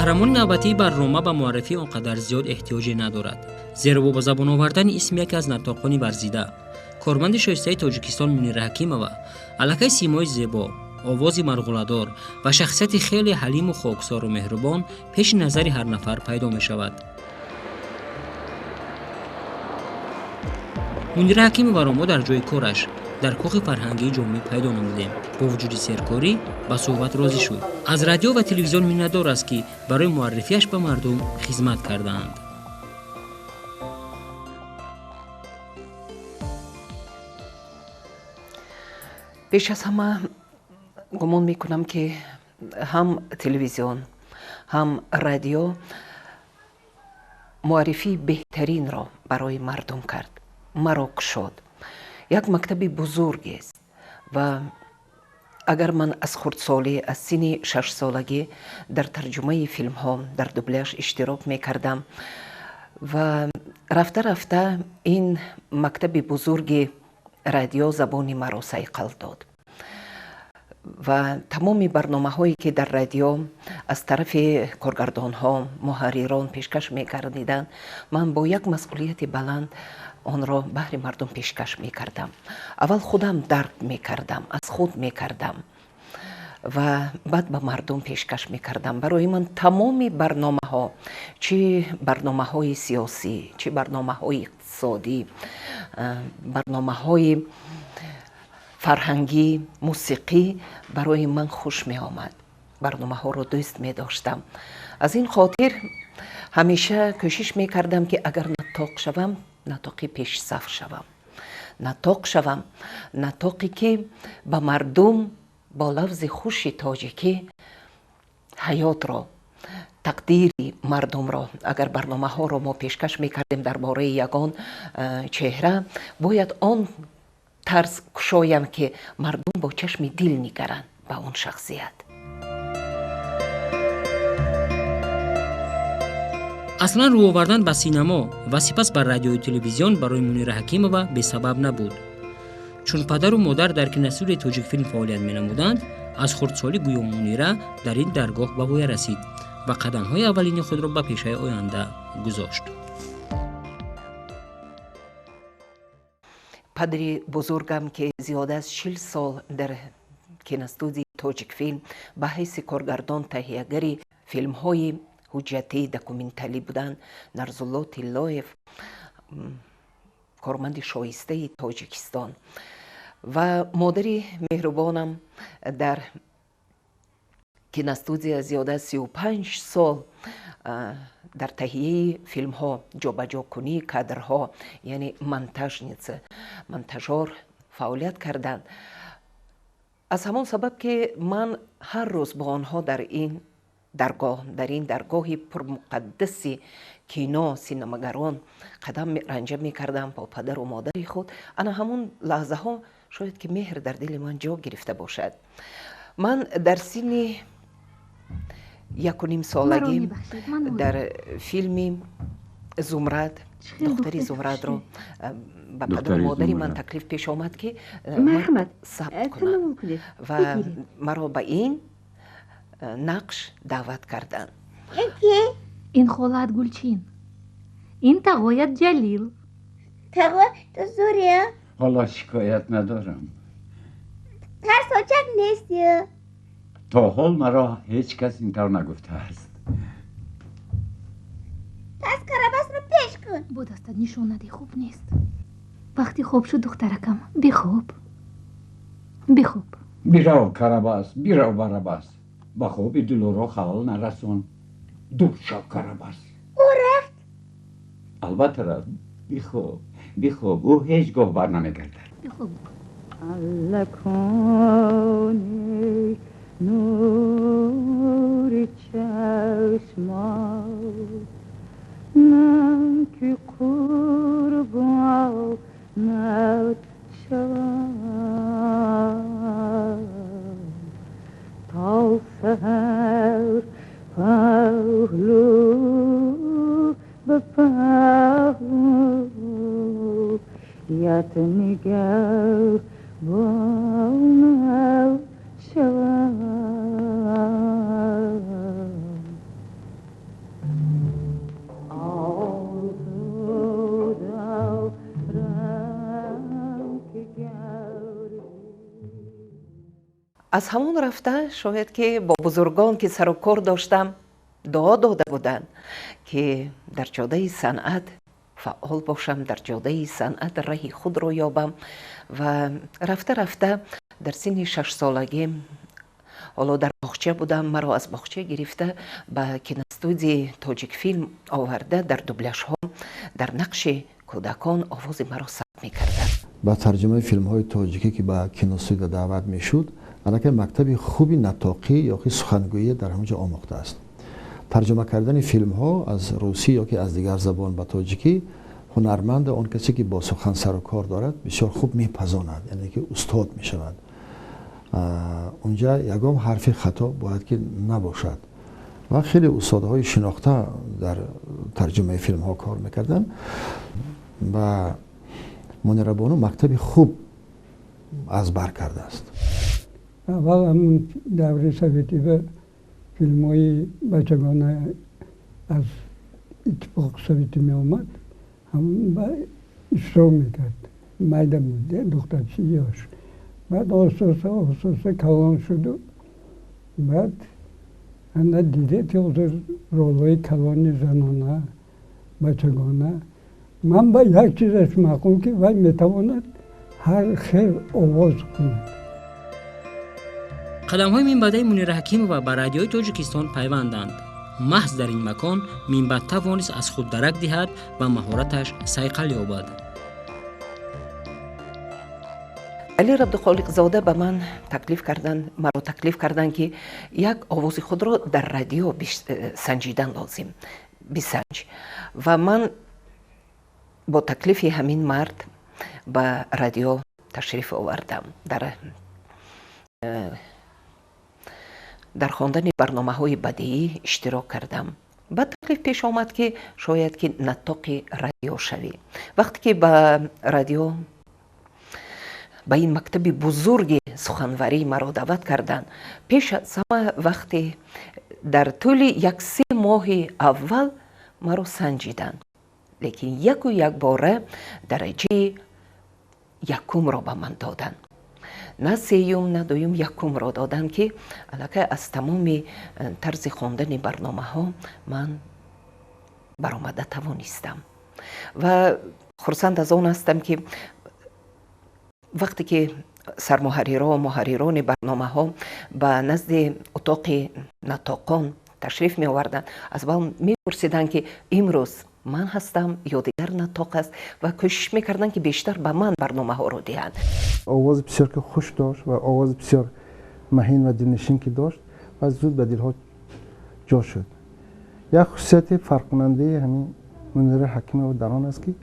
Қаҳрамони навбатии барнома ба муаррифӣ он қадар зиёд эҳтиёҷе надорад, зеро бо ба забон овардани исми яке аз наттоқони варзида, корманди шоистаи Тоҷикистон Мунира Ҳакимова, аллакай симои зебо, овози марғуладор ва шахсияти хеле ҳалиму хоксору меҳрубон пеши назари ҳар нафар пайдо мешавад. Мунира Ҳакимоваро мо дар ҷои кораш дар кохи фарҳангии ҷомеъ пайдо намудем. Бо вуҷуди серкорӣ ба суҳбат розӣ шуд. Аз радио ва телевизион миннатдор аст, ки барои муаррифиаш ба мардум хизмат кардаанд. Пеш аз ҳама гумон мекунам, ки ҳам телевизион, ҳам радио муаррифии беҳтаринро барои мардум кард, маро кушод. Як мактаби бузургест ва агар ман аз хурдсолӣ, аз синни 6-солагӣ дар тарҷумаи филмҳо, дар дубляж иштирок мекардам ва рафта-рафта ин мактаби бузурги радио забони маро сайқал дод ва тамоми барномаҳое, ки дар радио аз тарафи коргардонҳо, муҳаррирон пешкаш мекардиданд, ман бо як масъулияти баланд онро баҳри мардум пешкаш мекардам. Аввал худам дарк мекардам, аз худ мекардам ва баъд ба мардум пешкаш мекардам. Барои ман тамоми барномаҳо, чӣ барномаҳои сиёсӣ, чӣ барномаҳои иқтисодӣ, барномаҳои фарҳангӣ, мусиқӣ барои ман хуш меомад. Барномаҳоро дӯст медоштам. Аз ин хотир ҳамеша кӯшиш мекардам, ки агар наттоқ шавам, наттоқи пешсаф шавам, наттоқ шавам, наттоқе ки ба мардум бо лафзи хуши тоҷикӣ ҳаётро, тақдири мардумро, агар барномаҳоро мо пешкаш мекардем дар бораи ягон чеҳра, бояд он тарз кушоям, ки мардум бо чашми дил нигаранд ба он шахсият. Аслан рӯ овардан ба синамо ва сипас ба радиою телевизион барои Мунира Ҳакимова бесабаб набуд. Чун падару модар дар киностудияи Тоҷикфилм фаъолият менамуданд, аз хурдсолӣ гӯё Мунира дар ин даргоҳ ба воя расид ва қадамҳои аввалини худро ба пешаи оянда гузошт. Падари бузургам, ки зиёда аз 40 сол дар киностудияи Тоҷикфилм ба ҳайси коргардон, таҳиягари филмҳои ҳуҷҷатӣ, документалӣ буданд, Нарзулло Тиллоев, корманди шоистаи Тоҷикистон, ва модари меҳрубонам дар киностудия зиёда аз 35 сол дар таҳияи филмҳо, ҷобаҷокунии кадрҳо, яъне монтажница, монтажёр фаъолият карданд. Аз ҳамон сабаб, ки ман ҳар рӯз бо онҳо дар ин даргоҳ, дар ин даргоҳи пурмуқаддаси кино, синамагарон қадам ранҷа мекардам бо падару модари худ, ана ҳамон лаҳзаҳо шояд ки меҳр дар дили ман ҷо гирифта бошад. Ман дар синни 1,5 солагӣ дар филми Зумрад духтари Зумрадро ба падару модари ман таклиф пеш омад, ки сабт кунам, ва маро ба ин нақш даъват карданд. Ин холаат Гулчин, ин тағоят Ҷалил. Тағо, ту зӯрӣ? Ҳоло шикоят надорам. Тарсочак нестӣ? То ҳол маро ҳеҷ кас ин тавр нагуфтааст. Пас Карабасро пеш кун. Бо дастат нишон надеҳ, хуб нест. Вақти хоб шуд, духтаракам, бихоб, бихоб. Бирав, Карабас, бирав, Барабас, ба хоби Дилоро халал нарасон. Дур шав, Карабас. Ӯ рафт? Албатта рафт. Бихоб, бихоб, ӯ ҳеҷ гоҳ бар намегардад. Бихоб. Аллакони нури чашмат, ман ки қурбонат шавам, то саҳар паҳлӯ ба паҳлӯ ят нигаҳбонат шавам. Аз ҳамон рафта шояд ки бо бузургон ки сару кор доштам дуо дода буданд ки дар ҷодаи санъат фаъол бошам, дар ҷодаи санъат раҳи худро ёбам. Ва рафта рафта дар синни 6-солагӣ, ҳоло дар боғча будам, маро аз боғча гирифта ба киностудияи Тоҷикфилм оварда, дар дубляжҳо дар нақши кӯдакон овози маро сабт мекарданд. Ба тарҷумаи филмҳои тоҷикӣ ки ба киностудия даъват мешуд, аллакай мактаби хуби натоқӣ ёки сухангӯӣ дар ҳамон ҷо омӯхтааст. Тарҷума кардани филмҳо аз русӣ ёки аз дигар забон ба тоҷикӣ ҳунарманд, он касе ки бо сухан сару кор дорад, бисёр хуб мепазонад, яъне ки устод мешавад. Унҷа ягон ҳарфи хато бояд ки набошад ва хеле устодҳои шинохта дар тарҷумаи филмҳо кор мекарданд ва Мунирабону мактаби хуб аз бар кардааст. Аввал ҳамун даври советӣ ба филмҳои бачагона аз Иттифоқи Советӣ меомад, ҳамун ба иштирок мекард. Майда буд, духтарчи ёш. Баъд оҳиста оҳиста калон шуду баъд ана дидед ҳозир ролҳои калони занона, бачагона. Ман ба як чизаш маъқул ки вай метавонад ҳар хел овоз кунад. Қадамҳои минбаъдаи Мунира Ҳакимова ба радиои Тоҷикистон пайванданд. Маҳз дар ин макон минбаъд тавонист аз худ дарак диҳад ва маҳораташ сайқал ёбад. Далер Абдухолиқзода ба ман таклиф карданд, маро таклиф карданд ки як овози худро дар радио санҷидан лозим, бисанҷ. Ва ман бо таклифи ҳамин мард ба радио ташриф овардам. Дар хондани барномаҳои бадиӣ иштирок кардам. Баъд таклиф пеш омад ки шояд ки натоқи радио шавӣ. Вақте ки ба радио, ба ин мактаби бузурги суханварӣ маро даъват карданд, пеш аз ҳама вақте дар тӯли 1-3 моҳи аввал маро санҷиданд, лекин яку якбора дараҷаи якумро ба ман доданд. На сеюм, на дуюм, якумро доданд ки аллакай аз тамоми тарзи хондани барномаҳо ман баромада тавонистам. Ва хурсанд аз он ҳастам ки вақте ки сармуҳарриро, муҳаррирони барномаҳо ба назди утоқи натоқон ташриф меоварданд, аз ман мепурсиданд ки имрӯз ман ҳастам ё дигар натоқ аст ва кӯшиш мекарданд ки бештар ба ман барномаҳоро диҳанд. Овози бисёр ки хуш дошт ва овози бисёр маҳин ва дилнишин ки дошт ва зуд ба дилҳо ҷо шуд. Як хусусияти фарқкунандаи ҳамин Мунира Ҳакимова дар он аст ки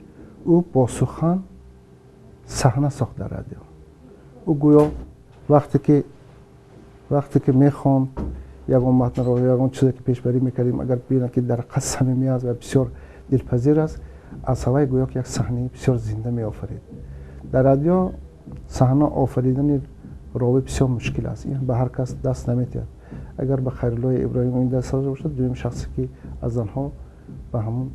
ӯ бо сухан саҳна сохт дар радио. Ӯ гӯё вақте ки мехонд ягон матнро, ягон чизе ки пешбарӣ мекардем, агар бинад ки дар ҳақиқат самимӣ аст ва бисёр дилпазир аст, аз ҳавай гӯё ки як саҳнаи бисёр зинда меофарид. Дар радио саҳна офаридани ровӣ бисёр мушкил аст, ин ба ҳар кас даст наметиҳад. Агар ба Хайруллои Иброҳим ин даст дода бошад, дуюм шахсе ки аз занҳо ба ҳамун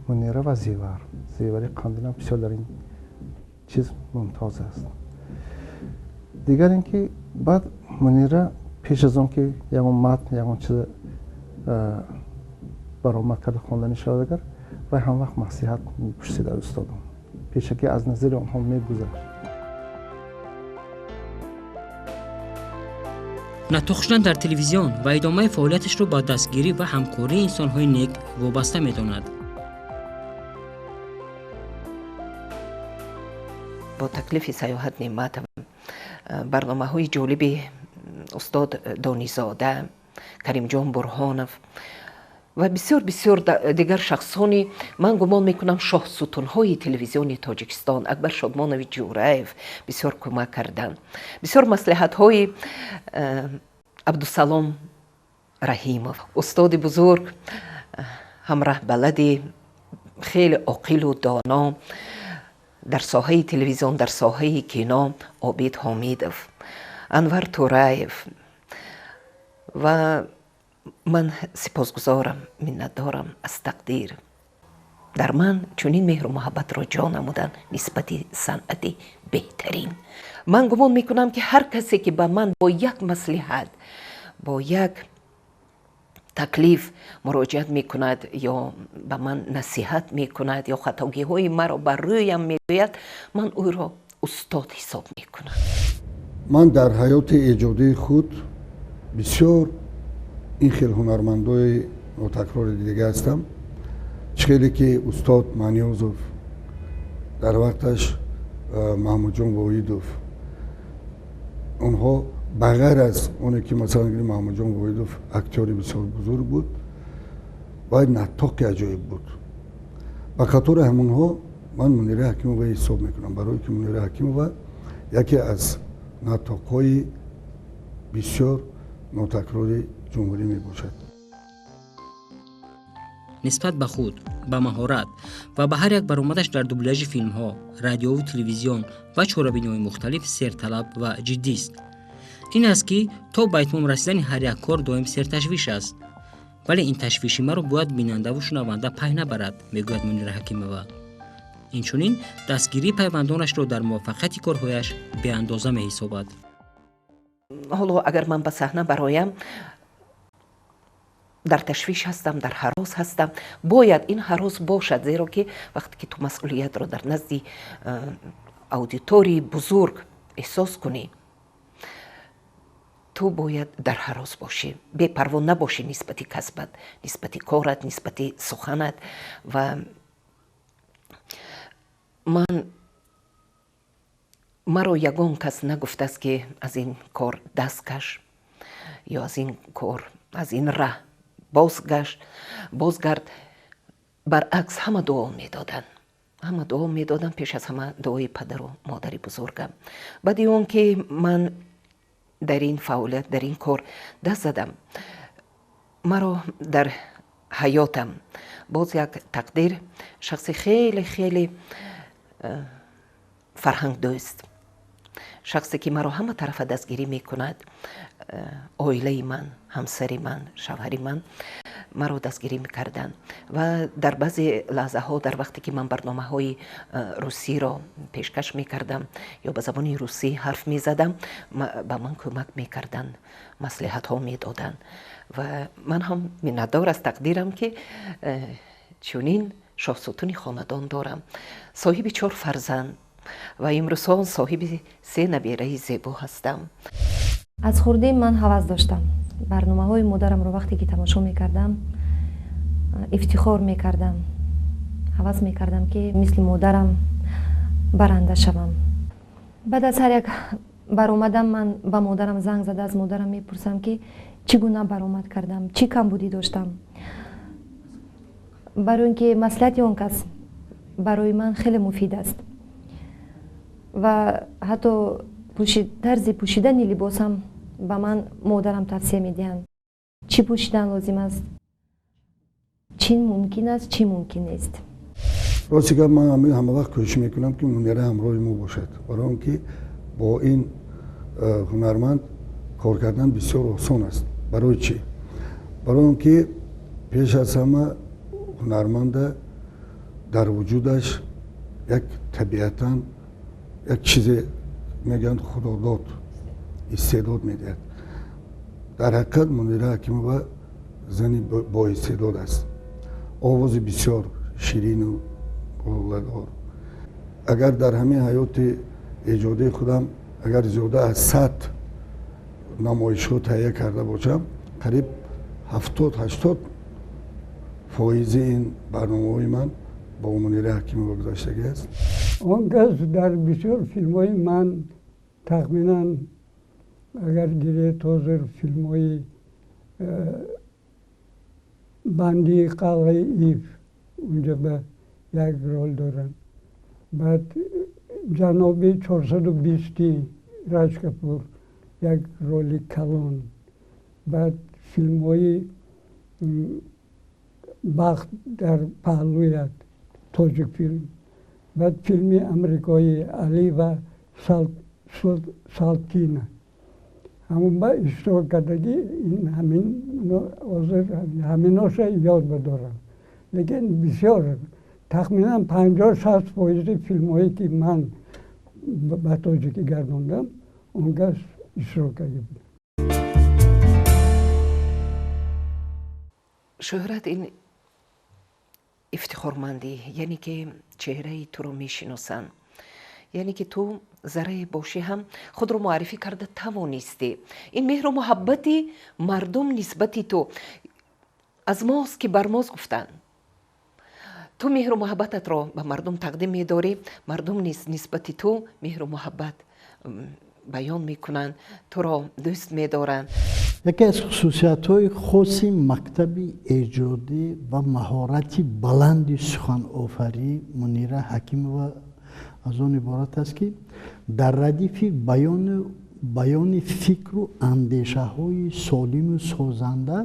Мунира ва Зевар, Зевари Қандилам бисёр дар ин чиз мумтоз аст. Дигар ин ки баъд Мунира пеш аз он ки ягон матн, ягон чиз баромад карда хонданӣ шавад, агар вай ҳам вақт маслиҳат мепурсид аз устодон, пешакӣ аз назари онҳо мегузашт. Натоқ шудан дар телевизион ва идомаи фаъолияташро ба дастгирӣ ва ҳамкории инсонҳои нек вобаста медонад. Бо таклифи Саёҳат Неъматова, барномаҳои ҷолиби устод Донизода, Каримҷон Бурҳонов ва бисёр бисёр дигар шахсони, ман гумон мекунам, шоҳсутунҳои телевизиони Тоҷикистон, Акбар Шодмонович Ҷураев бисёр кӯмак карданд. Бисёр маслиҳатҳои Абдусалом Раҳимов, устоди бузург, ҳамраҳбалади хеле оқилу доно дар соҳаи телевизион, дар соҳаи кино Обид Ҳомидов, Анвар Тураев. Ва ман сипосгузорам, миннатдорам аз тақдир. Дар ман чунин меҳру муҳаббатро ҷо намуданд нисбати санъати беҳтарин. Ман гумон мекунам, ки ҳар касе, ки ба ман бо як маслиҳат, бо як таклиф муроҷиат мекунад ё ба ман насиҳат мекунад ё хатогиҳои маро бар рӯям мегӯяд, ман ӯро устод ҳисоб мекунам. Ман дар ҳаёти эҷодии худ бисёр ин хел ҳунармандои нотакрори дига ҳастам. Чӣ хеле ки устод Маъниёзов, дар вақташ Маҳмудҷон Воҳидов, онҳо ба ғайр аз оне ки, масалан, гирем, Маҳмудҷон Воҳидов актёри бисёр бузург буд ва наттоқи аҷоиб буд. Ба қатори ҳамонҳо ман Мунира Ҳакимова ҳисоб мекунам, барое ки Мунира Ҳакимова яке аз наттоқҳои бисёр нотакрори ҷумҳурӣ мебошад. Нисбат ба худ, ба маҳорат ва ба ҳар як баромадаш дар дубляжи филмҳо, радиову телевизион ва чорабиниҳои мухталиф серталаб ва ҷиддист. Ин аст, ки то ба итмом расидани ҳар як кор доим серташвиш аст, вале ин ташвиши маро бояд бинандаву шунаванда пай набарад, мегӯяд Мунира Ҳакимова. Инчунин дастгирии пайвандонашро дар муваффақияти корҳояш беандоза меҳисобад. Ҳоло агар ман ба саҳна бароям, дар ташвиш ҳастам, дар ҳарос ҳастам. Бояд ин ҳарос бошад, зеро ки вақте ки ту масъулиятро дар назди аудитории бузург эҳсос кунӣ, ту бояд дар ҳарос бошӣ, бепарво набошӣ нисбати касбат, нисбати корат, нисбати суханат. Ва ман маро ягон кас нагуфтааст, ки аз ин кор даст каш ё аз ин кор, аз ин раҳ бозгашт, бозгард. Баръакс, ҳама дуо медоданд, ҳама дуо медоданд, пеш аз ҳама дуои падару модари бузургам. Баъди он ки ман дар ин фаъолият, дар ин кор даст задам, маро дар ҳаётам боз як тақдир шахси хеле хеле фарҳангдӯст, шахсе ки маро ҳама тарафа дастгирӣ мекунад, оилаи ман, ҳамсари ман, шавҳари ман маро дастгирӣ мекарданд ва дар баъзе лаҳзаҳо, дар вақте ки ман барномаҳои русиро пешкаш мекардам ё ба забони русӣ ҳарф мезадам, ба ман кӯмак мекарданд, маслиҳатҳо медоданд. Ва ман ҳам миннатдор аз тақдирам, ки чунин шоҳсутуни хонадон дорам, соҳиби чор фарзанд ва имрӯзҳо соҳиби се набераи зебо ҳастам. Аз хурдӣ ман ҳавас доштам. Барномаҳои модарамро вақте ки тамошо мекардам, ифтихор мекардам, ҳавас мекардам, ки мисли модарам баранда шавам. Баъд аз ҳар як баромадам ман ба модарам занг зада, аз модарам мепурсам, ки чӣ гуна баромад кардам, чӣ камбудӣ доштам, барои ин ки маслиҳати он кас барои ман хеле муфид аст. Ва ҳатто тарзи пӯшидани либосам ба ман модарам тавсия медиҳанд, чӣ пӯшидан лозим аст, чӣ мумкин аст, чӣ мумкин нест. Рости гап, ман ҳама вақт кӯшиш мекунам, ки Мунира ҳамроҳи мо бошад, барои он ки бо ин ҳунарманд кор кардан бисёр осон аст. Барои чӣ? Барои он ки пеш аз ҳама ҳунарманда дар вуҷудаш як табиатан як чизе мегӯянд, худодод истеъдод медиҳад. Дар ҳақиқат Мунира Ҳакимова зани боистеъдод аст, овози бисёр ширину ғулғуладор. Агар дар ҳамин ҳаёти эҷодии худам агар зиёда аз 100 намоишҳо таҳия карда бошам, қариб 70-80 фоизи ин барномаҳои ман бо Мунира Ҳакимова гузаштагӣ аст. Он кас дар бисёр филмҳои ман, тахминан агар гиред, ҳозир филмҳои Банди қалъаи Иф, унҷа ба як рол доранд, баъд Ҷаноби 420-и Раҷ Капур як роли калон, баъд филмҳои Бахт дар паҳлӯят, Тоҷикфилм, баъд филми амрикоӣ Али ва Салтина, ҳамон ба иштирок кардагӣ. Ин ҳамин ҳозир ҳаминоша ёд бидорам, лекин бисёр Тахминан 50-60% филмҳое ки ман ба тоҷикӣ гардондам, он кас иштирок карда буд. Шӯҳрат ин ифтихормандӣ, яъне ки чеҳраи туро мешиносанд, яъне ки ту заррае бошӣ ҳам худро муаррифӣ карда тавонистӣ. Ин меҳру муҳаббати мардум нисбати ту аз мост ки бар мост гуфтанд. Ту меҳру муҳаббататро ба мардум тақдим медорӣ, мардум низ нисбати ту меҳру муҳаббат баён мекунанд, туро дӯст медоранд. Яке аз хусусиятҳои хоси мактаби эҷодӣ ва маҳорати баланди суханофарии Мунира Ҳакимова аз он иборат аст, ки дар радифи баёни фикру андешаҳои солиму созанда,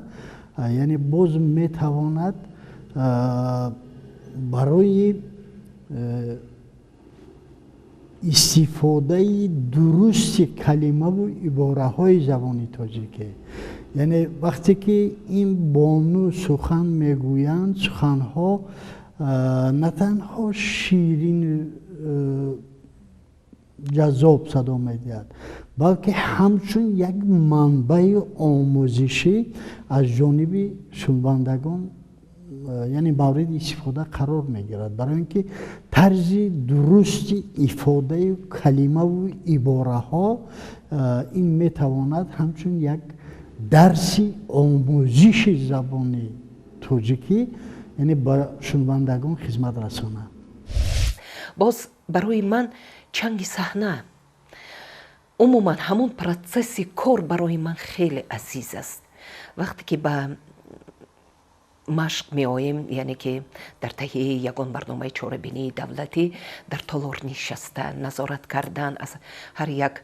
яъне боз метавонад барои истифодаи дурусти калимаву ибораҳои забони тоҷикӣ, яъне вақте ки ин бону сухан мегӯянд, суханҳо на танҳо ширин ҷаззоб садо медиҳад, балки ҳамчун як манбаи омӯзишӣ аз ҷониби шунавандагон, яъне мавриди истифода қарор мегирад, барои ин ки тарзи дурусти ифодаи калимаву ибораҳо ин метавонад ҳамчун як дарси омӯзиши забони тоҷикӣ, яъне ба шунавандагон хизмат расонад. Боз барои ман чанги саҳна, умуман ҳамон протсесси кор барои ман хеле азиз аст. Вақте ки ба машқ меоем, яъне ки дар таҳияи ягон барномаи чорабинии давлатӣ дар толор нишаста назорат кардан аз ҳар як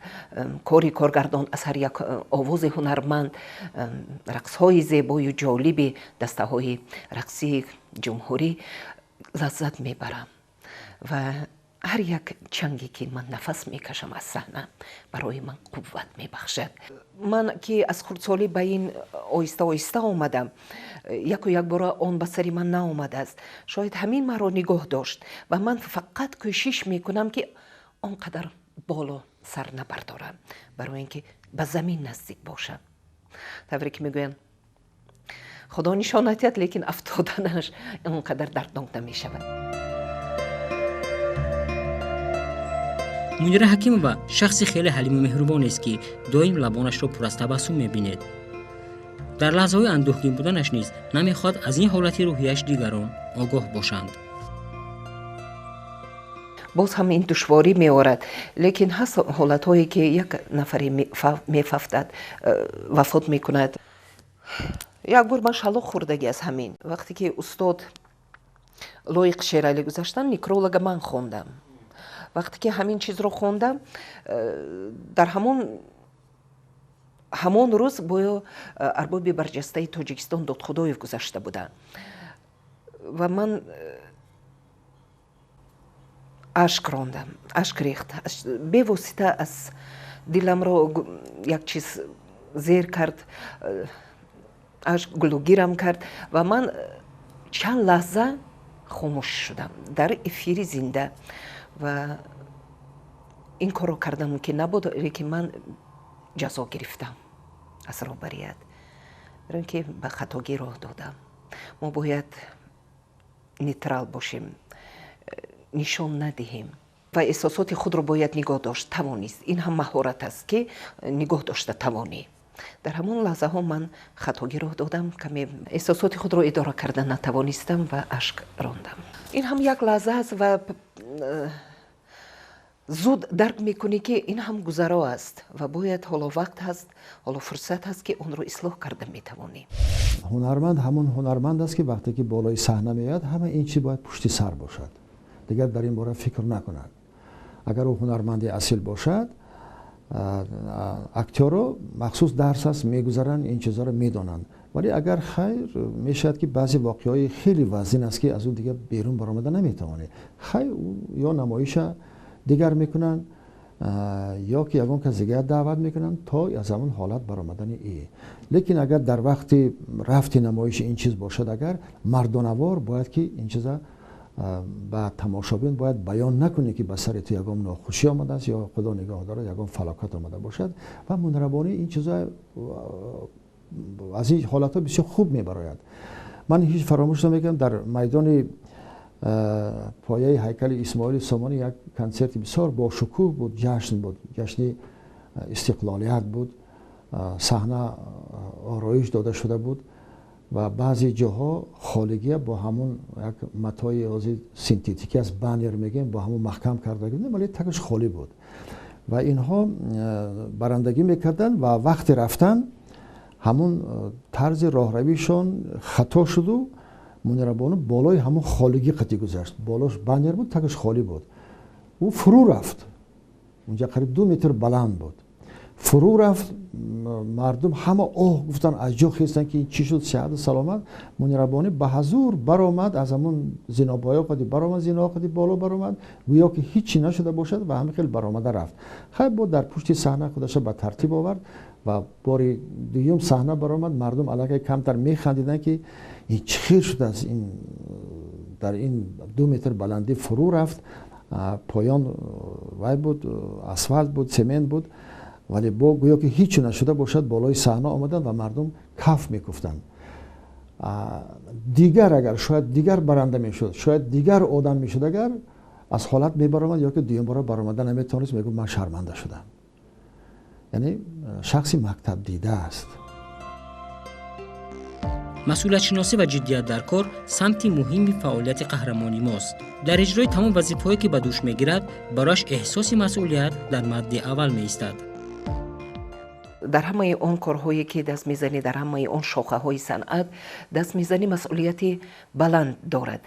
кори коргардон, аз ҳар як овози ҳунарманд, рақсҳои зебою ҷолиби дастаҳои рақсии ҷумҳурӣ лаззат мебарам ва ҳар як чанге ки ман нафас мекашам аз саҳна барои ман қувват мебахшад. Ман ки аз хурдсолӣ ба ин оҳиста оҳиста омадам, яку якбора он ба сари ман наомадааст. Шояд ҳамин маро нигоҳ дошт ва ман фақат кӯшиш мекунам, ки он қадар боло сар набардорам, барои ин ки ба замин наздик бошам. Тавре ки мегӯянд, худо нишон надиҳад, лекин афтоданаш он қадар дарднок намешавад. Мунира Ҳакимова шахси хеле ҳалиму меҳрубонест, ки доим лабонашро пур аз табассум мебинед. Дар лаҳзаҳои андӯҳгин буданаш низ намехоҳад аз ин ҳолати рӯҳияш дигарон огоҳ бошанд. Боз ҳам ин душворӣ меорад, лекин ҳаст ҳолатҳое ки як нафаре мефафтад, вафот мекунад. Як бор ман шалоқ хӯрдагӣ аз ҳамин. Вақте ки устод Лоиқ Шералӣ гузаштанд, некролога ман хондам. Вақте ки ҳамин чизро хондам, дар ҳамон рӯз боё арбоби барҷастаи Тоҷикистон Додхудоев гузашта буданд ва ман ашк рондам, ашк рехт, бевосита аз диламро як чиз зер кард, ашк гулугирам кард ва ман чанд лаҳза хомӯш шудам дар эфири зинда. Ва ин корро кардан мумкин набуд, лекин ман ҷазо гирифтам аз роҳбарият, барои ин ки ба хатогӣ роҳ додам. Мо бояд нейтрал бошем, нишон надиҳем ва эҳсосоти худро бояд нигоҳ дошт тавонист. Ин ҳам маҳорат аст, ки нигоҳ дошта тавонӣ. Дар ҳамон лаҳзаҳо ман хатогӣ роҳ додам, каме эҳсосоти худро идора карда натавонистам ва ашк рондам. Ин ҳам як лаҳза аст ва зуд дарк мекунӣ, ки ин ҳам гузаро аст ва бояд ҳоло вақт ҳаст, ҳоло фурсат ҳаст, ки онро ислоҳ карда метавонӣ. Ҳунарманд ҳамон ҳунарманд аст, ки вақте ки болои саҳна меояд, ҳама ин чиз бояд пушти сар бошад, дигар дар ин бора фикр накунад. Агар ӯ ҳунарманди асил бошад, актёро махсус дарс аст, мегузаранд, ин чизҳоро медонанд. Вале агар хайр мешавад, ки баъзе воқеаҳои хеле вазин аст, ки аз ӯ дигар берун баромада наметавонед, хайр ё намоиша дигар мекунанд, ё ки ягон кас дигар даъват мекунанд то аз ҳамон ҳолат баромадани и. Лекин агар дар вақти рафти намоиши ин чиз бошад, агар мардонавор бояд ки ин чиза Ба тамошобин бояд баён накунӣ, ки ба сари ту ягон нохушӣ омадааст ё худо нигоҳ дорад ягон фалокат омада бошад. Ва Мунирабонӣ ин чизо аз ин ҳолатҳо бисёр хуб мебарояд. Ман ҳеҷ фаромӯш намекунам, дар майдони пояи ҳайкали Исмоили Сомонӣ як консерти бисёр бошукӯҳ буд, ҷашн буд, ҷашни истиқлолият буд. Саҳна ороиш дода шуда буд ва баъзе ҷоҳо холигия бо ҳамун як матои ҳозир синтетикӣ аст, баннер мегӯем, бо ҳамун маҳкам карда будем, вале тагаш холӣ буд ва инҳо барандагӣ мекарданд ва вақти рафтан ҳамун тарзи роҳравишон хато шуду Мунирабону болои ҳамун холигӣ қатӣ гузашт. Болош баннер буд, тагаш холӣ буд. Ӯ фурӯ рафт, унҷа қариб 2 метр баланд буд, фурӯ рафт. Мардум ҳама оҳ гуфтанд, аз ҷо хестанд, ки чӣ шуд, сиҳату саломат. Мунирабонӣ ба ҳазур баромад, аз ҳамун зинобоё қади баромад, зино қади боло баромад, гӯё ки ҳичи нашуда бошад ва ҳамин хел баромада рафт. Хайр, бо дар пушти саҳна худаша ба тартиб овард ва бори дуюм саҳна баромад. Мардум аллакай камтар механдиданд, ки ин чӣ хел шудааст, ин дар ин 2 метр баландӣ фурӯ рафт. Поён вай буд, асфалт буд, семент буд, вале бо гӯё ки ҳеҷ нашуда бошад болои саҳна омаданд ва мардум каф мекуфтанд. Дигар агар шояд дигар баранда мешуд, шояд дигар одам мешуд, агар аз ҳолат мебаромад ё ки дуюм бора баромада наметавонист, мегуфт ман шарманда шудам. Яъне шахси мактабдида аст. Масъулиятшиносӣ ва ҷиддият дар кор самти муҳими фаъолияти қаҳрамони мост. Дар иҷрои тамом вазифаҳое ки ба дӯш мегирад, барояш эҳсоси масъулият дар мадди аввал меистад. Дар ҳамаи он корҳое ки даст мезанӣ, дар ҳамаи он шохаҳои санъат даст мезанӣ, масъулияти баланд дорад.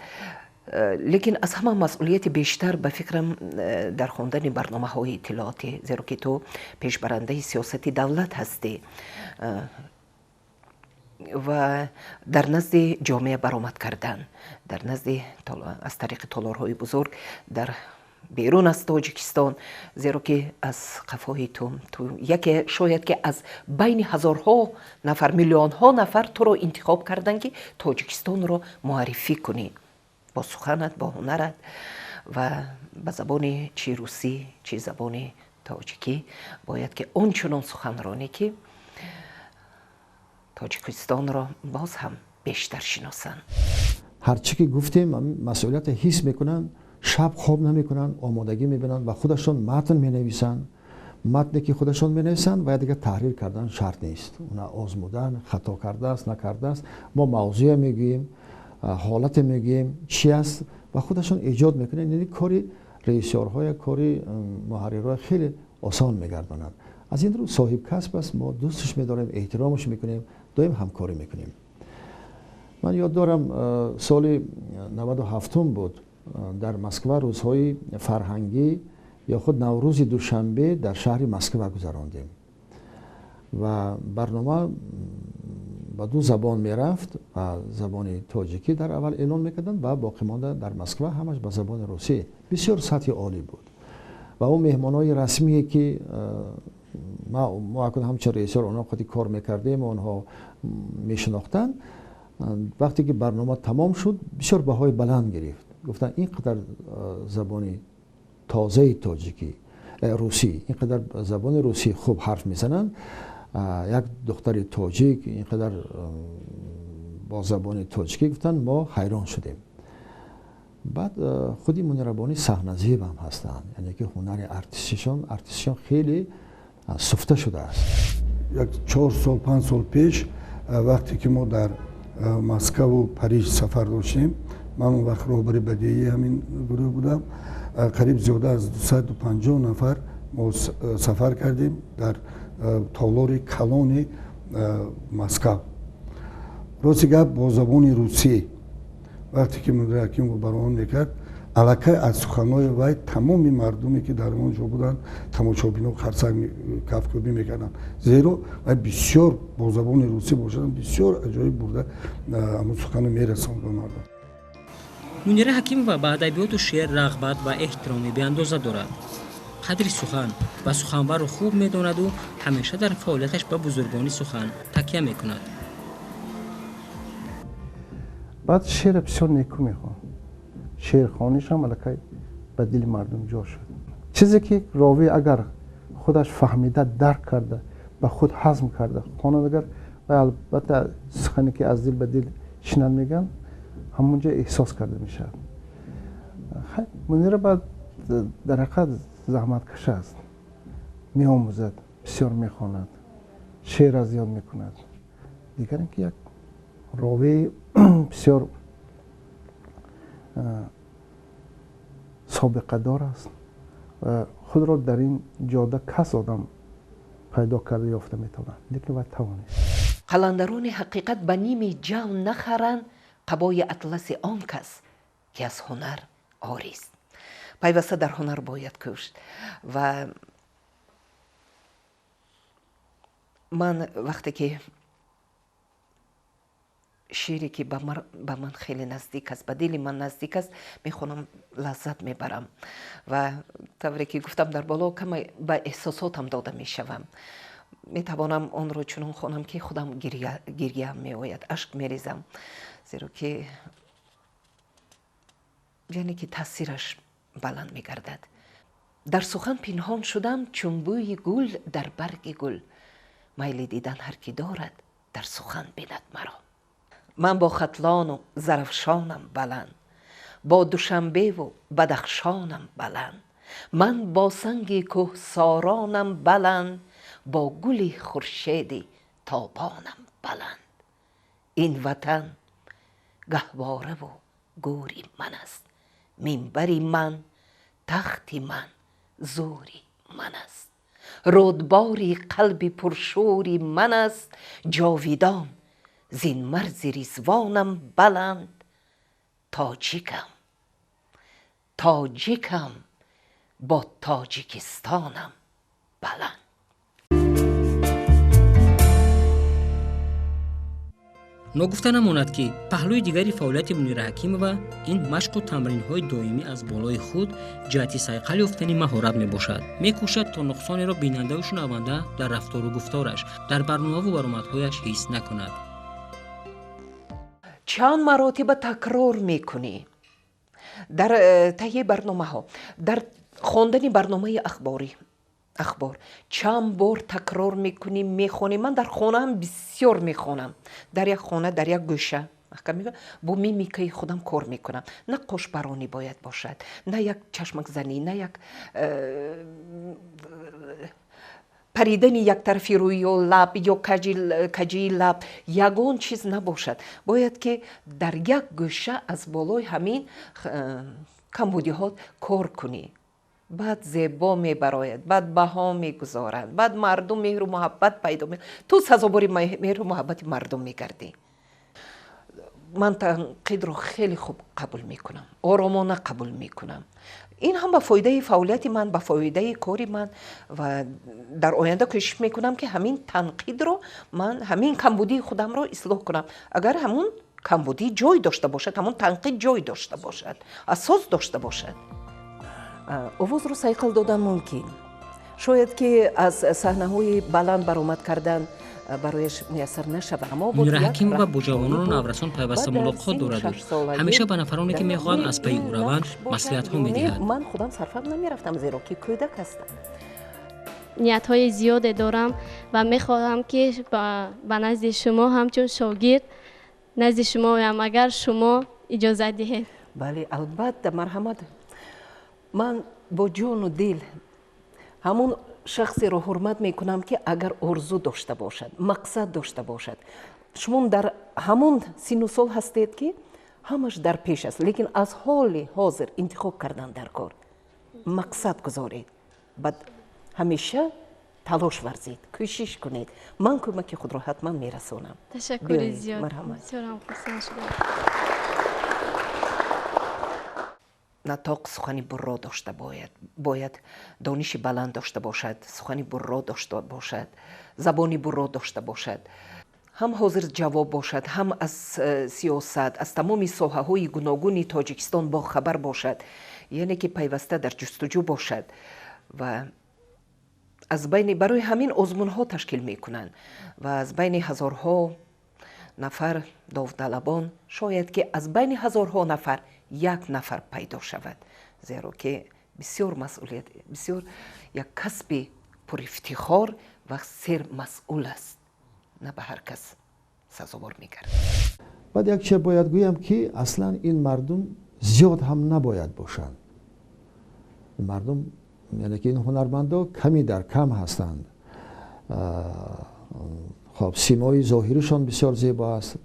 Лекин аз ҳама масъулияти бештар ба фикрам дар хондани барномаҳои иттилоотӣ, зеро ки ту пешбарандаи сиёсати давлат ҳастӣ ва дар назди ҷомеа баромад кардан, дар назди аз тариқи толорҳои бузург дар берун аз Тоҷикистон, зеро ки аз қафои ту яке шояд ки аз байни ҳазорҳо нафар, миллионҳо нафар туро интихоб карданд, ки Тоҷикистонро муаррифӣ кунӣ бо суханат, бо ҳунарат ва ба забони чи русӣ, чи забони тоҷикӣ бояд ки он чунон суханронӣ, ки Тоҷикистонро боз ҳам бештар шиносанд. Ҳарчи ки гуфтем, масъулиятро ҳис мекунанд, шаб хоб намекунанд, омодагӣ мебинанд ва худашон матн менависанд. Матне ки худашон менависанд ва дигар таҳрир кардан шарт нест. Она озмудан, хато кардааст, накардааст. Мо мавзӯе мегӯем, ҳолате мегӯем, чи аст ва худашон эҷод мекунанд. Яъне кори режиссёрҳоя, кори муҳаррирҳоя хеле осон мегардонад. Аз ин рӯ соҳибкасб аст, мо дӯстш медорем, эҳтиромаш мекунем, доим ҳамкорӣ мекунем. Ман ёд дорам, соли 97 буд, дар Москва рӯзҳои фарҳангӣ ё худ Наврӯзи Душанбе дар шаҳри Москва гузарондем ва барнома ба 2 забон мерафт ва забони тоҷикӣ дар аввал эълон мекарданд ва боқимонда дар Москва ҳамаш ба забони русӣ. Бисёр сатҳи олӣ буд ва он меҳмонҳои расмие ки мо акун ҳамчун режиссёр онҳо қати кор мекардем, онҳо мешинохтанд. Вақте ки барнома тамом шуд, бисёр баҳои баланд гирифт. Гуфтанд ин қадар забони тозаи тоҷикӣ, русӣ, ин қадар забони русӣ хуб ҳарф мезананд, як духтари тоҷик ин қадар бо забони тоҷикӣ, гуфтанд мо ҳайрон шудем. Баъд худи Мунирабонӣ саҳназеб ҳам ҳастанд, яъне ки ҳунари артистишон хеле суфта шудааст. Як 4 сол, 5 сол пеш вақте ки мо дар Москваву Париж сафар доштем, ман он вақт роҳбари бадеии ҳамин гурӯҳ будам, қариб зиёда аз 250 нафар мо сафар кардем дар толори калони Москав. Рости гап, бо забони русӣ вақте ки Мунира Ҳакимова баромад мекард, аллакай аз суханҳои вай тамоми мардуме ки дар он ҷо буданд, тамошобино қарсак кафкӯбӣ мекарданд, зеро вай бисёр бо забони русӣ бошад, бисёр аҷоиб бурда ҳамон суханро мерасонд ба мардум. Мунира Ҳакимова ба адабиёту шеър рағбат ва эҳтироми беандоза дорад. Қадри сухан ва суханварро хуб медонаду ҳамеша дар фаъолияташ ба бузургони сухан такя мекунад. Баъд шеъра бисёр некӯ мехонд. Шеърхониш ҳам аллакай ба дили мардум ҷо шуд. Чизе ки ровӣ агар худаш фаҳмида, дарк карда, ба худ ҳазм карда хонад, агар ва албатта сухане ки аз дил ба дил шинад мегӯянд, ҳамонҷо эҳсос карда мешавад. Мунира баъд дар ҳақиқат заҳматкаш аст, меомӯзад, бисёр мехонад, шеър аз ёд мекунад. Дигар ин ки як ровии бисёр собиқадор аст ва худро дар ин ҷода кас одам пайдо карда ёфта метавонад, лекин вай тавонист. Қаландарони ҳақиқат ба ними ҷавн нахаранд қабои атласи он кас, ки аз ҳунар орист. Пайваста дар ҳунар бояд кӯшт. Ва ман вақте ки шеъре ки ба ман хеле наздик аст, ба дили ман наздик аст, мехонам, лаззат мебарам. Ва тавре ки гуфтам дар боло, каме ба эҳсосотам дода мешавам. Метавонам онро чунон хонам, ки худам гирьяам меояд, ашк мерезам, зеро ки яъне ки таъсираш баланд мегардад. Дар сухан пинҳон шудам чун бӯи гул дар барги гул. Майли дидан ҳар ки дорад, дар сухан бинад маро. Ман бо Хатлону Зарафшонам баланд, бо Душанбеву Бадахшонам баланд, ман бо санги кӯҳсоронам баланд, бо гули хуршеди тобонам баланд. Ин ватан гаҳвораву гӯри ман аст, минбари ман, тахти ман, зӯри ман аст. Рӯдбори қалби пуршӯри ман аст, ҷовидон зин марзи ризвонам баланд. Тоҷикам, тоҷикам, бо Тоҷикистонам баланд. Ногуфта намонад, ки паҳлӯи дигари фаъолияти Мунира Ҳакимова ин машқу тамринҳои доимӣ аз болои худ ҷиҳати сайқал ёфтани маҳорат мебошад. Мекӯшад, то нуқсонеро бинандаву шунаванда дар рафтору гуфтораш, дар барномаву баромадҳояш ҳис накунад. Чанд маротиба такрор мекунӣ дар таҳияи барномаҳо, дар хондани барномаи ахбор чанд бор такрор мекунӣ, мехонӣ. Ман дар хонаам бисёр мехонам, дар як хона, дар як гӯша бо мимикаи худам кор мекунам. На қошбаронӣ бояд бошад, на як чашмакзанӣ, на як паридани як тарафи рӯй ё лаб ё каҷии лаб, ягон чиз набошад. Бояд ки дар як гӯша аз болои ҳамин камбудиҳо кор кунӣ. Баъд зебо мебарояд, баъд баҳо мегузоранд, баъд мардум меҳру муҳаббат пайдо. Ту сазовори меҳру муҳаббати мардум мегардӣ. Ман танқидро хеле хуб қабул мекунам, оромона қабул мекунам. Ин ҳам ба фоидаи фаъолияти ман, ба фоидаи кори ман, ва дар оянда кӯшиш мекунам, ки ҳамин танқидро ман, ҳамин камбудии худамро ислоҳ кунам. Агар ҳамун камбудӣ ҷой дошта бошад, ҳамун танқид ҷой дошта бошад, асос дошта бошад. Овозро сайқал додан мумкин. Шояд ки аз саҳнаҳои баланд баромад кардан барояш муяссар нашавад. Мунира Ҳакимова бо ҷавонону наврасон пайваста мулоқот дораду ҳамеша ба нафароне, ки мехоҳанд аз пайи ӯ раванд, маслиҳатҳо медиҳад. Ман худам сарфам намерафтам, зеро ки кӯдак ҳастам. Ниятҳои зиёде дорам ва мехоҳам, ки ба назди шумо ҳамчун шогирд назди шумо оям, агар шумо иҷозат диҳед. Бале, албатта, марҳамат. Ман бо ҷону дил ҳамун шахсеро ҳурмат мекунам, ки агар орзу дошта бошад, мақсад дошта бошад. Шумо дар ҳамон сину сол ҳастед, ки ҳамаш дар пеш аст, лекин аз ҳоли ҳозир интихоб кардан дар кор. Мақсад гузоред, баъд ҳамеша талош варзед, кӯшиш кунед. Ман кӯмаки худро ҳатман мерасонам. Ташаккури зиёд, бисёрам хурсанд шудам. Натоқ сухани бурро дошта бояд, бояд дониши баланд дошта бошад, сухани бурро дошта бошад, забони бурро дошта бошад, ҳам ҳозир ҷавоб бошад, ҳам аз сиёсат, аз тамоми соҳаҳои гуногуни Тоҷикистон бохабар бошад, яъне ки пайваста дар ҷустуҷӯ бошад. Ва аз байни барои ҳамин озмунҳо ташкил мекунанд ва аз байни ҳазорҳо нафар довталабон, шояд ки аз байни ҳазорҳо нафар Як нафар пайдо шавад, зеро ки бисёр масъулият, бисёр як касби пурифтихор ва сермасъул аст, на ба ҳар кас сазовор мегардад. Баъд як чиз бояд гӯям, ки аслан ин мардум зиёд ҳам набояд бошанд. Мардум, яъне ки ин ҳунармандо ками дар кам ҳастанд. Хоб, симои зоҳиришон бисёр зебо аст,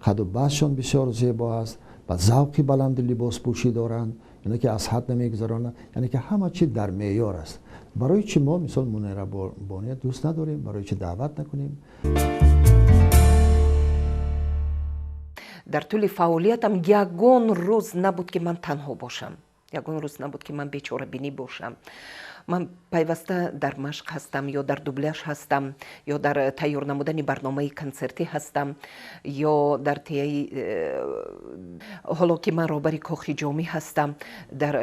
қаду басшон бисёр зебо аст, ба завқи баланди либоспӯшӣ доранд, яъне ки аз ҳад намегузаронанд, яъне ки ҳама чи дар меъёр аст. Барои чи мо мисол Мунира Бония дӯст надорем? Барои чи даъват накунем? Дар тӯли фаъолиятам ягон рӯз набуд, ки ман танҳо бошам, ягон рӯз набуд, ки ман бечорабинӣ бошам. Ман пайваста дар машқ ҳастам, ё дар дубляж ҳастам, ё дар тайёр намудани барномаи консертӣ ҳастам, ё дар тияи ҳоло ки ман роҳбари Кохи Ҷомӣ ҳастам, дар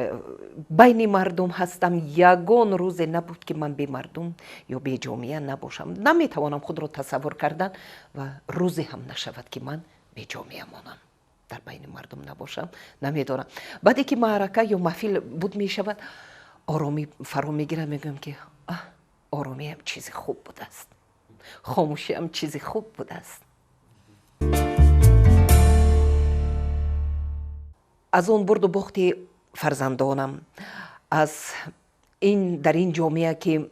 байни мардум ҳастам. Ягон рӯзе набуд, ки ман бемардум ё беҷомеа набошам. Наметавонам худро тасаввур кардан, ва рӯзе ҳам нашавад, ки ман беҷомеа монам, дар байни мардум набошам. Намедонам, баъде ки маърака ё маҳфил буд мешавад, оромӣ фаро мегирад, мегӯям, ки оромиам чизи хуб будааст, хомӯшиам чизи хуб будааст. Аз он бурду бохти фарзандонам, аз ин дар ин ҷомеа, ки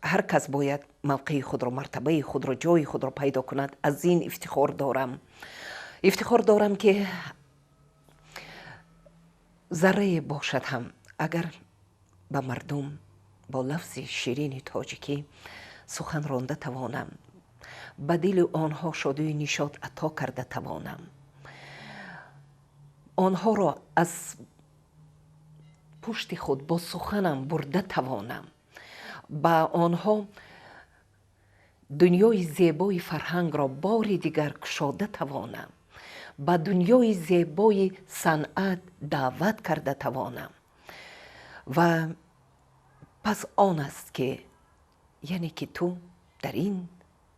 ҳар кас бояд мавқеи худро, мартабаи худро, ҷои худро пайдо кунад, аз ин ифтихор дорам. Ифтихор дорам, ки заррае бошад ҳам, агар ба мардум бо лафзи ширини тоҷикӣ сухан ронда тавонам, ба дили онҳо шодию нишод ато карда тавонам, онҳоро аз пушти худ бо суханам бурда тавонам, ба онҳо дунёи зебои фарҳангро бори дигар кушода тавонам, ба дунёи зебои санъат даъват карда тавонам. Ва пас он аст, ки яъне ки ту дар ин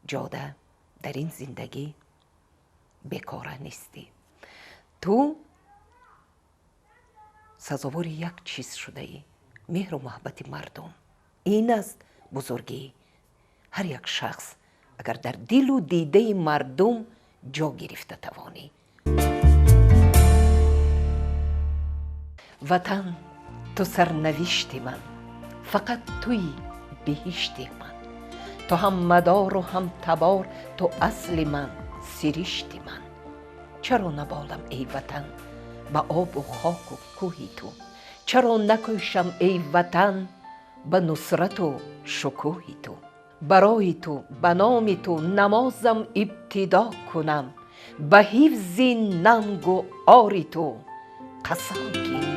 ҷода, дар ин зиндагӣ бекора нестӣ, ту сазовори як чиз шудаӣ: меҳру муҳаббати мардум. Ин аст бузургии ҳар як шахс, агар дар дилу дидаи мардум ҷо гирифта тавонӣ. Ватан, ту сарнавишти ман, фақат туи беҳишти ман, ту ҳам мадору ҳам табор, ту асли ман, сиришти ман. Чаро наболам, эй ватан, ба обу хоку кӯҳи ту? Чаро накӯшам, эй ватан, ба нусрату шукӯҳи ту? Барои ту, ба номи ту намозам ибтидо кунам, ба ҳифзи нангу ори ту қасам ки